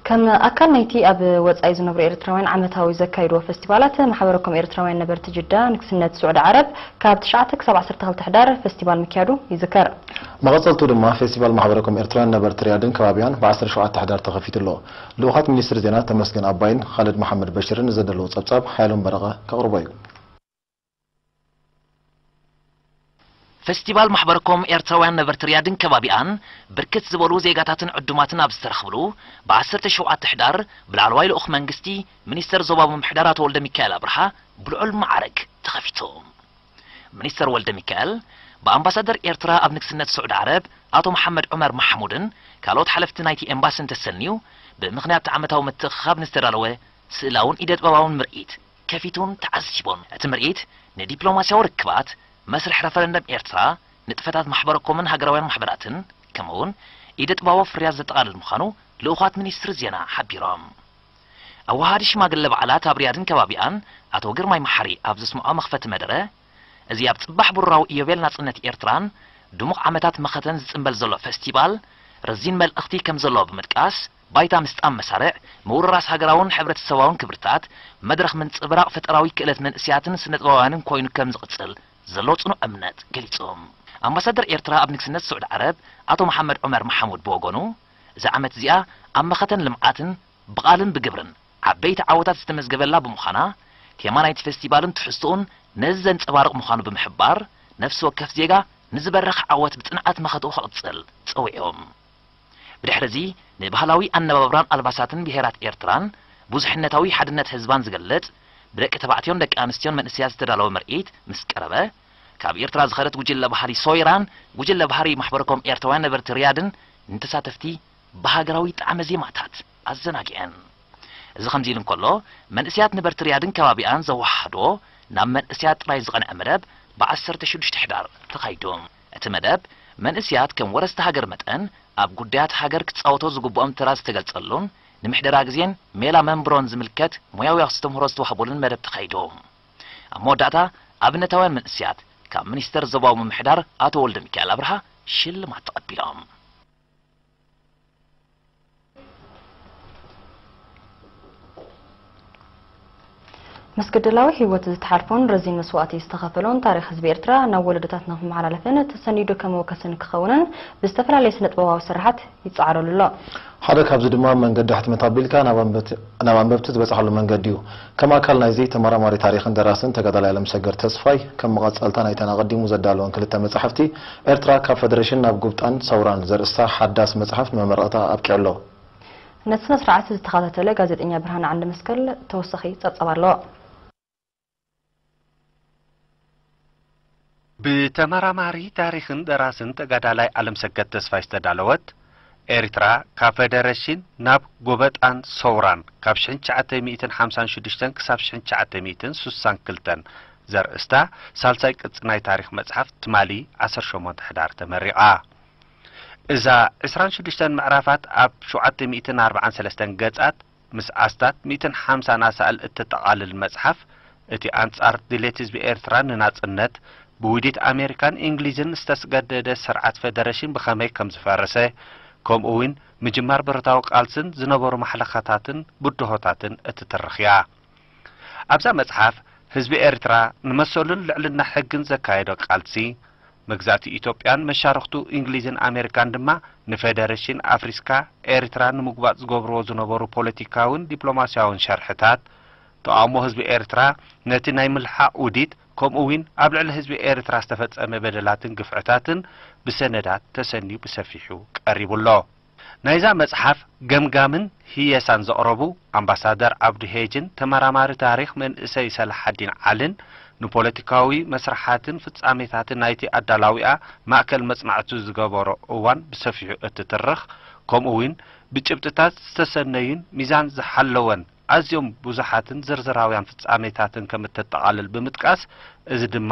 ከም ኣካል ናይቲ ኣብ ወጻኢ ዝነብሩ ኤርትራውያን ዓመታዊ ዘካይድዎ ፈስቲቫላት፣ ማሕበረኮም ኤርትራውያን ነበርቲ ጅዳ ንግስነት ስዑዲ ዓረብ ካብ ትሽዓተ ክሳብ ዓሰርተ ክልተ ሕዳር ፈስቲቫል ምክያዱ ይዝከር። መቐጸልቱ ድማ ፌስቲቫል ማሕበረኮም ኤርትራውያን ነበርቲ ሪያድን ከባቢኣን ብ ዓሰርተ ሸውዓተ ሕዳር ተኸፊቱ ኣሎ። ልኡኻት ሚኒስትር ዜና ተመስገን ኣባይን ኻልድ መሓመድ በሽርን ንዘደለዎ ጸብጻብ ሓይሎም በረቐ ከቕርቦ እዩ። ፈስቲቫል ማሕበረኮም ኤርትራውያን ነበርቲ ሪያድን ከባቢኣን ብርክት ዝበሉ ዜጋታትን ዕዱማትን ኣብ ዝተረኽብሉ፣ ብ ዓሰርተ ሸውዓተ ሕዳር ብላዕለዋይ ልኡኽ መንግስቲ፣ ሚኒስተር ዞባዊ ምምሕዳር ኣቶ ወልደ ሚካኤል ኣብርሃ ብልዑል መዓርግ ተኸፊቱ። ሚኒስተር ወልደ ሚካኤል ብኣምባሳደር ኤርትራ ኣብ ንግስነት ስዑዲ ዓረብ ኣቶ መሓመድ ዑመር ማሕሙድን ካልኦት ሓለፍቲ ናይቲ ኤምባስን ተሰንዩ፣ ብምኽንያት እቲ ዓመታዊ ምትእኽኻብ ንዝተዳለወ ስእላውን ኢደ ጥበባውን ምርኢት ከፊቱን ተዓዚቦን። እቲ ምርኢት ንዲፕሎማስያዊ ርክባት፣ መስርሕ ረፈረንደም ኤርትራ፣ ንጥፈታት ማሕበረኮምን ሃገራውያን ማሕበራትን፣ ከምኡውን ኢደ ጥበባዊ ፍርያት ዘጠቓልል ምዃኑ ልኡኻት ሚኒስትሪ ዜና ሓቢሮም። ኣወሃዲ ሽማግለ በዓላት ኣብ ሪያድን ከባቢኣን ኣቶ ግርማይ መሓሪ ኣብ ዘስምዖ መኽፈቲ መደረ፣ እዚ ኣብ ጽባሕ ብሩራዊ ኢዮቤል ናጽነት ኤርትራን ድሙቕ ዓመታት መኸተን ዝጽንበል ዘሎ ፈስቲቫል ረዚን መልእኽቲ ከም ዘለዎ ብምጥቃስ፣ ባይታ ምስጣም መሳርዕ፣ ምውርራስ ሃገራውን ሕብረተሰባውን ክብርታት፣ መድረኽ ምንጽብራቕ ፈጠራዊ ክእለት መንእስያትን ስነጥበባውያንን ኮይኑ ከም ዝቕጽል ዘለዎ ጽኑዕ እምነት ገሊጹ። ኣምባሳደር ኤርትራ ኣብ ንግስነት ስዑዲ ዓረብ ኣቶ መሓመድ ዑመር መሓሙድ ብወገኑ፣ እዛ ዓመት እዚኣ ኣብ መኸተን ልምዓትን ብቓልን ብግብርን ዓበይቲ ዓወታት ዝተመዝገበላ ብምዃና፣ ቴማ ናይቲ ፈስቲቫልን ትሕዝቶኡን ነዚ ዘንጸባርቕ ምዃኑ ብምሕባር፣ ነፍሲ ወከፍ ዜጋ ንዝበረኸ ዓወት ብጽንዓት መኸተኡ ክቕጽል ጸዊዑ። ብድሕሪ እዚ፣ ንባህላዊ ኣነባብራን ኣልባሳትን ብሄራት ኤርትራን ብዙሕነታዊ ሓድነት ህዝባን ዝገልጽ፣ ብደቂ ተባዕትዮን ደቂ ኣንስትዮን መንእሰያት ዝተዳለወ ምርኢት ምስ ቀረበ፣ ካብ ኤርትራ ዝኸደት ጉጅለ ባህሊ ሶይራን ጉጅለ ባህሪ ማሕበረኮም ኤርትራውያን ነበርቲ ሪያድን ንተሳተፍቲ ብሃገራዊ ጣዕመ ዜማታት ኣዘናጊዐን። እዚ ከምዚ ኢሉ እንከሎ፣ መንእሰያት ነበርቲ ሪያድን ከባቢኣን ዘወሃሃዶ ናብ መንእሰያት ጥራይ ዝቐንዐ መደብ ብ ዓሰርተ ሽዱሽተ ሕዳር ተኻይዱ። እቲ መደብ፣ መንእሰያት ከም ወረስቲ ሃገር መጠን፣ ኣብ ጉዳያት ሃገር ክጻወቶ ዝግብኦም ተራ ዝተገልጸሉን፣ ንምሕደራ ግዜን ሜላ መንብሮን ዝምልከት ሞያዊ ኣስተምህሮ ዝተዋህበሉን መደብ ተኻይዱ። ኣብ መወዳእታ፣ ኣብነታውያን መንእሰያት ካብ ሚኒስተር ዞባዊ ምምሕዳር ኣቶ ወልደ ሚካኤል ኣብርሃ ሽልማት ተቐቢሎም። ምስ ግድላዊ ህይወት ዝተሓልፎን ረዚን መስዋእቲ ዝተኸፈሎን ታሪኽ ህዝቢ ኤርትራ ናብ ወለዶታት ንኽመሓላለፍን ተሰኒዱ ከም መወከስን ክኸውንን ብዝተፈላለየ ስነ ጥበባዊ ስርሓት ይጸዓረሉ ኣሎ። ሓደ ካብዚ ድማ መንገዲ ሕትመት ኣቢልካ ናብ ኣንበብቲ ዝበጽሓሉ መንገዲ እዩ። ከም ኣካል ናይዚ፣ ተመራማሪ ታሪኽን ደራስን ተጋዳላይ ኣለምሰገድ ተስፋይ፣ ከም መቐጸልታ ናይተን ኣቐዲሙ ዘዳለወን ክልተ መጻሕፍቲ፣ ኤርትራ ካብ ፈደረሽን ናብ ጉብጣን ሰውራን ዘርእስታ ሓዳስ መጽሓፍ ንመመረቕታ ኣብቂዑ ኣሎ። ነቲ ስነ ስርዓት ዝተኸታተለ ጋዜጠኛ ብርሃነ ዓንደመስቀል ተወሳኺ ጸብጻብ ኣለዎ። ብተመራማሪ ታሪኽን ደራስን ተጋዳላይ ኣለምሰገድ ተስፋይ ዝተዳለወት፣ ኤርትራ ካብ ፈደረሽን ናብ ጎበጣን ሰውራን ካብ ሽሕን ትሽዓተ ሚእትን ሓምሳን ሽዱሽተን ክሳብ ሽሕን ትሽዓተ ሚእትን ስሳን ክልተን ዘርእስታ ሳልሳይ ቅጺ ናይ ታሪኽ መጽሓፍ ትማሊ ዓሰርተ ሸሞንተ ሕዳር ተመሪቓ። እዛ ዕስራን ሽዱሽተን ምዕራፋት ኣብ ሸውዓተ ሚእትን ኣርባዓን ሰለስተን ገጻት፣ ምስ ኣስታት ሚእትን ሓምሳን ኣሳእል እተጠቓልል መጽሓፍ፣ እቲ ኣንጻር ድሌት ህዝቢ ኤርትራ ንናጽነት ብውዲት ኣሜሪካን እንግሊዝን ዝተስገደደ ስርዓት ፈደረሽን ብኸመይ ከም ዝፈረሰ፣ ከምኡ እውን ምጅማር ብረታዊ ቃልስን ዝነበሩ ማሕለኻታትን ብድሆታትን እትትርኽ እያ። ኣብዛ መጽሓፍ፣ ህዝቢ ኤርትራ ንመሰሉን ልዕልና ሕግን ዘካየዶ ቃልሲ፣ መግዛእቲ ኢትዮጵያን መሻርኽቱ እንግሊዝን ኣሜሪካን ድማ ንፌደሬሽን ኣፍሪስካ ኤርትራ ንምጉባጥ ዝገብርዎ ዝነበሩ ፖለቲካውን ዲፕሎማስያውን ሸርሕታት፣ ተቓውሞ ህዝቢ ኤርትራ ነቲ ናይ ምልሓቕ ውዲት፣ ከምኡ እውን ኣብ ልዕሊ ህዝቢ ኤርትራ ዝተፈጸመ በደላትን ግፍዕታትን ብሰነዳት ተሰንዩ ብሰፊሑ ቀሪቡ ኣሎ። ናይዛ መጽሓፍ ገምጋምን ህየሳን ዘቕረቡ ኣምባሳደር ዓብዱ ሄጅን ተመራማሪ ታሪኽ መንእሰይ ሰላሓዲን ዓልን፣ ንፖለቲካዊ መስርሓትን ፍጻሜታትን ናይቲ ኣዳላዊኣ ማእከል መጽናዕቱ ዝገበሮ እዋን ብሰፊሑ እትትርኽ፣ ከምኡ እውን ብጭብጥታት ዝተሰነዩን ሚዛን ዝሓለወን ኣዝዮም ብዙሓትን ዝርዝራውያን ፍጻሜታትን ከም እተጠቓልል ብምጥቃስ፣ እዚ ድማ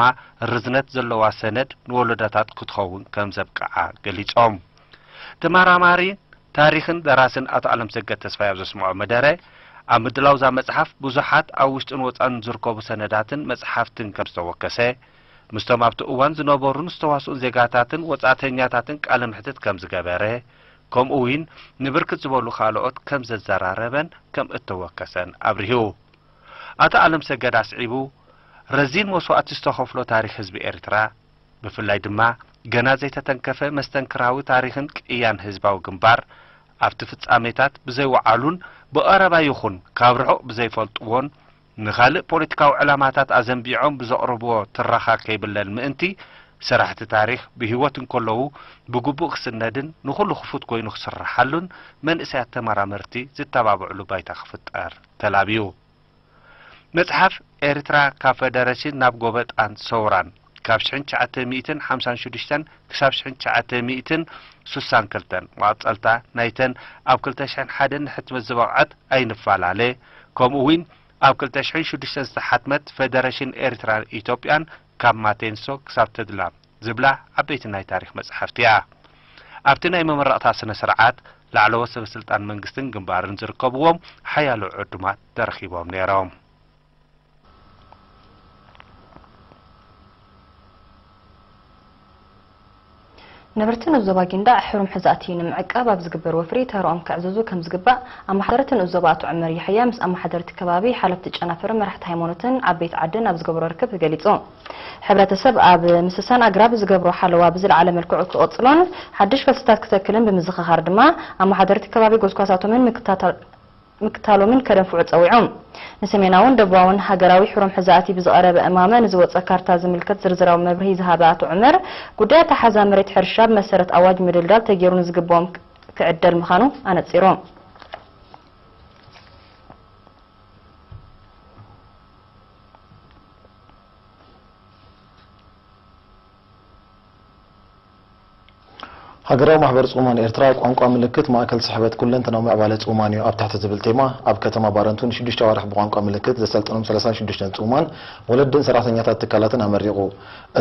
ርዝነት ዘለዋ ሰነድ ንወለዶታት ክትኸውን ከም ዘብቅዓ ገሊጾም። ተመራማሪ ታሪኽን ደራስን ኣቶ ኣለምሰገድ ተስፋይ ኣብ ዘስምዖ መደረ፣ ኣብ ምድላው እዛ መጽሓፍ ብዙሓት ኣብ ውሽጥን ወጻእን ዝርከቡ ሰነዳትን መጽሓፍትን ከም ዝተወከሰ፣ ምስቶም ኣብቲ እዋን ዝነበሩን ዝተዋስኡን ዜጋታትን ወጻእተኛታትን ቃለ መሕትት ከም ዝገበረ፣ ከምኡ እውን ንብርክት ዝበሉ ካልኦት ከም ዘዘራረበን ከም እተወከሰን ኣብሪሁ። ኣቶ ኣለምሰገድ ኣስዒቡ፣ ረዚን መስዋእቲ ዝተኸፍሎ ታሪኽ ህዝቢ ኤርትራ፣ ብፍላይ ድማ ገና ዘይተተንከፈ መስተንክራዊ ታሪኽን ቅያን ህዝባዊ ግንባር፣ ኣብቲ ፍጻሜታት ብዘይወዓሉን ብቐረባ ይኹን ካብ ርሑቕ ብዘይፈልጥዎን ንኻልእ ፖለቲካዊ ዕላማታት ኣዘንቢዖም ብዘቕርብዎ ትረኻ ከይብለል ምእንቲ፣ ሰራሕቲ ታሪኽ ብህይወት እንከለዉ ብግቡእ ክስነድን ንኹሉ ክፉት ኮይኑ ክስርሓሉን መንእሰያት ተመራመርቲ ዝተባብዕሉ ባይታ ክፍጠር ተላብዩ። መጽሓፍ ኤርትራ ካብ ፈደረሽን ናብ ጎበጣን ሰውራን፣ ካብ ሽሕን ትሽዓተ ሚእትን ሓምሳን ሽዱሽተን ክሳብ ሽሕን ትሽዓተ ሚእትን ሱሳን ክልተን፣ መቐጸልታ ናይተን ኣብ ክልተ ሽሕን ሓደን ንሕትመት ዝበቕዐት ኣይንፈላለ፣ ከምኡ እውን ኣብ ክልተ ሽሕን ሽዱሽተን ዝተሓትመት ፈደረሽን ኤርትራን ኢትዮጵያን ካብ ማቴንሶ ክሳብ ተድላ ዝብላ ዓበይቲ ናይ ታሪኽ መጻሕፍቲ እያ። ኣብቲ ናይ መመረቕታ ስነ ስርዓት ላዕለዎት ሰበ ስልጣን መንግስትን ግንባርን ዝርከብዎም ሓያሎ ዕዱማት ተረኺቦም ነይሮም። ነበርቲ ንኡስ ዞባ ጊንዳዕ ሕሩም ሕዛእቲ ንምዕቃብ ኣብ ዝግበር ወፍሪ ተረኦም ከዕዝዙ ከም ዝግባእ ኣመሓደርቲ ንኡስ ዞባ ኣቶ ዑመር የሕያ ምስ ኣመሓደርቲ ከባቢ፣ ሓለፍቲ ጨናፍርን መራሕቲ ሃይማኖትን ዓበይቲ ዓድን ኣብ ዝገብሮ ርክብ ገሊጹ። ሕብረተሰብ ኣብ ምስሳን ኣግራብ ዝገብሮ ሓለዋ ብዝለዓለ መልክዑ ክቕጽሎን ሓድሽ ፈልስታት ክተክልን ብምዝኽኻር ድማ ኣመሓደርቲ ከባቢ ጎስጓሳቶምን ምክታታ-፣ ምክታሎምን ከደንፍዑ ጸዊዖም። ንሰሜናውን ደቡባውን ሃገራዊ ሕሩም ሕዛእቲ ብዝቐረበ እማመ ንዝወጸ ካርታ ዝምልከት ዝርዝራዊ መብርሂ ዝሃበ ኣቶ ዑመር፣ ጉዳይ ኣተሓዛ መሬት ሕርሻ ብመሰረት ኣዋጅ ምድልዳል ተገይሩ ንዝግብኦም ክዕደል ምዃኑ ኣነጺሮም። ሃገራዊ ማሕበር ጽሙማን ኤርትራ ቋንቋ ምልክት ማእከል ስሕበት ኩለንተናዊ ምዕባለ ጽሙማን እዩ ኣብ ትሕቲ ዝብል ቴማ ኣብ ከተማ ባረንቱ ንሽዱሽተ ኣዋርሕ ብቋንቋ ምልክት ዘሰልጠኖም ሰላሳን ሽዱሽተን ጽሙማን ወለድን ሰራሕተኛታት ትካላትን ኣመሪቑ።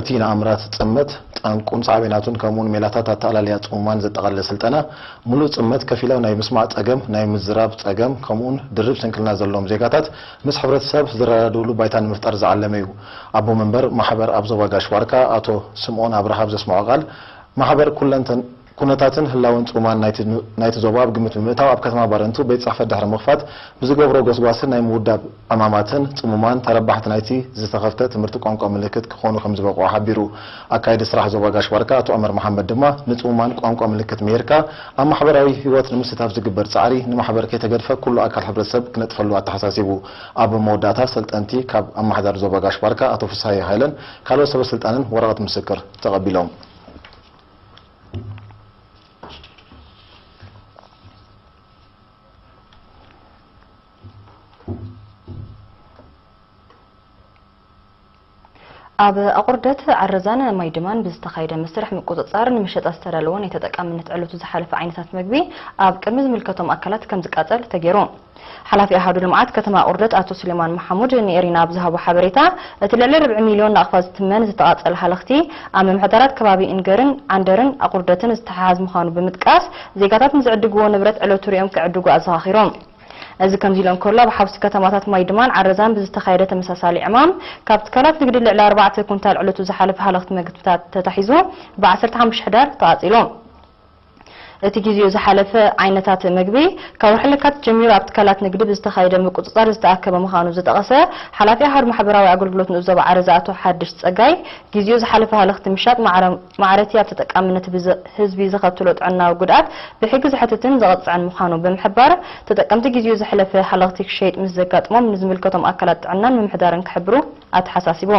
እቲ ንኣምራት ጽመት፣ ጠንቁን ሳዕቤናቱን ከምኡውን ሜላታት ኣተኣላልያ ጽሙማን ዘጠቓለለ ስልጠና፣ ምሉእ ጽመት ከፊላዊ ናይ ምስማዕ ጸገም፣ ናይ ምዝራብ ጸገም ከምኡውን ድርብ ስንክልና ዘለዎም ዜጋታት ምስ ሕብረተሰብ ዝረዳድእሉ ባይታ ንምፍጣር ዝዓለመ እዩ። ኣቦ መንበር ማሕበር ኣብ ዞባ ጋሽ ባርካ ኣቶ ስምኦን ኣብርሃ ኣብ ዘስምዖ ቃል፣ ማሕበር ኩለንተን ኩነታትን ህላወን ጽሙማን ናይቲ፣ ናይቲ ዞባ ኣብ ግምት ብምእታው ኣብ ከተማ ባረንቱ ቤት ጽሕፈት ድሕሪ ምኽፋት ብዝገብሮ ጎስጓስን ናይ ምውዳብ ዕማማትን ጽሙማን ተረባሕቲ ናይቲ ዝተኸፍተ ትምህርቲ ቋንቋ ምልክት ክኾኑ ከም ዝበቕዑ ሓቢሩ። ኣካየዲ ስራሕ ዞባ ጋሽ ባርካ ኣቶ ዑመር መሓመድ ድማ ንጽሙማን ቋንቋ ምልክት ምሂርካ ኣብ ማሕበራዊ ህይወት ንምስታፍ ዝግበር ጻዕሪ ንማሕበር ከይተገድፈ ኩሉ ኣካል ሕብረተሰብ ክነጥፈሉ ኣተሓሳሲቡ። ኣብ መወዳእታ ሰልጠንቲ ካብ ኣመሓዳሪ ዞባ ጋሽ ባርካ ኣቶ ፍስሃየ ሃይለን ካልኦት ሰበ ስልጣንን ወረቐት ምስክር ተቐቢሎም። ኣብ ኣቑርደት ዓረዛን ማይ ድማን ብዝተኻየደ መስርሕ ምቁጽጻር ንምሸጣ ዝተዳለወ ናይ ተጠቃምነት ዕለቱ ዝሓለፈ ዓይነታት መግቢ ኣብ ቅድሚ ዝምልከቶም ኣካላት ከም ዝቃጸል ተገይሩ። ሓላፊ ኣሃዱ ልምዓት ከተማ ኣቑርደት ኣቶ ሱሌማን መሓሙድ ንኤሪና ኣብ ዝሃቦ ሓበሬታ፣ እቲ ልዕሊ ርብዒ ሚልዮን ናቕፋ ዝትመን ዝተቓጸለ ሃለኽቲ ኣብ ምምሕዳራት ከባቢ እንገርን ዓንደርን ኣቑርደትን ዝተሓሓዝ ምዃኑ ብምጥቃስ፣ ዜጋታት ንዝዕድግዎ ንብረት ዕለቱ ሪኦም ክዕድጉ ኣዘኻኺሮም። እዚ ከምዚ ኢሉ እንከሎ፣ ኣብ ሓውሲ ከተማታት ማይ ድማን ዓረዛን ብዝተኻየደ ተመሳሳሊ ዕማም፣ ካብ ትካላት ንግዲ ልዕሊ ኣርባዕተ ኩንታል ዕለቱ ዝሓለፈ ሃለኽቲ መግብታት ተታሒዙ፣ ብ ዓሰርተ ሓሙሽተ ሕዳር ተቓጺሉ። እቲ ግዜኡ ዝሓለፈ ዓይነታት መግቢ፣ ካብ ወርሒ ለካቲት ጀሚሩ ኣብ ትካላት ንግዲ ብዝተኻየደ ምቁጽጻር ዝተኣከበ ምዃኑ ዝጠቐሰ ሓላፊ ኣሃዱ ማሕበራዊ ኣገልግሎት ንኡስ ዞባ ዓረዛ ኣቶ ሓድሽ ጸጋይ፣ ግዜኡ ዝሓለፈ ሃለኽቲ ምሻጥ ማዕረ-፣ ማዕረቲ ኣብ ተጠቃምነት ብዘ-፣ ህዝቢ ዘኸትሎ ጥዕናዊ ጉድኣት ብሕጊ ዘሕትትን ዘቐጽዕን ምዃኑ ብምሕባር፣ ተጠቀምቲ ግዜኡ ዝሕለፈ ሃለኽቲ ክሸይጥ ምስ ዘጋጥሞም ንዝምልከቶም ኣካላት ጥዕናን ምምሕዳርን ክሕብሩ ኣተሓሳሲቡ።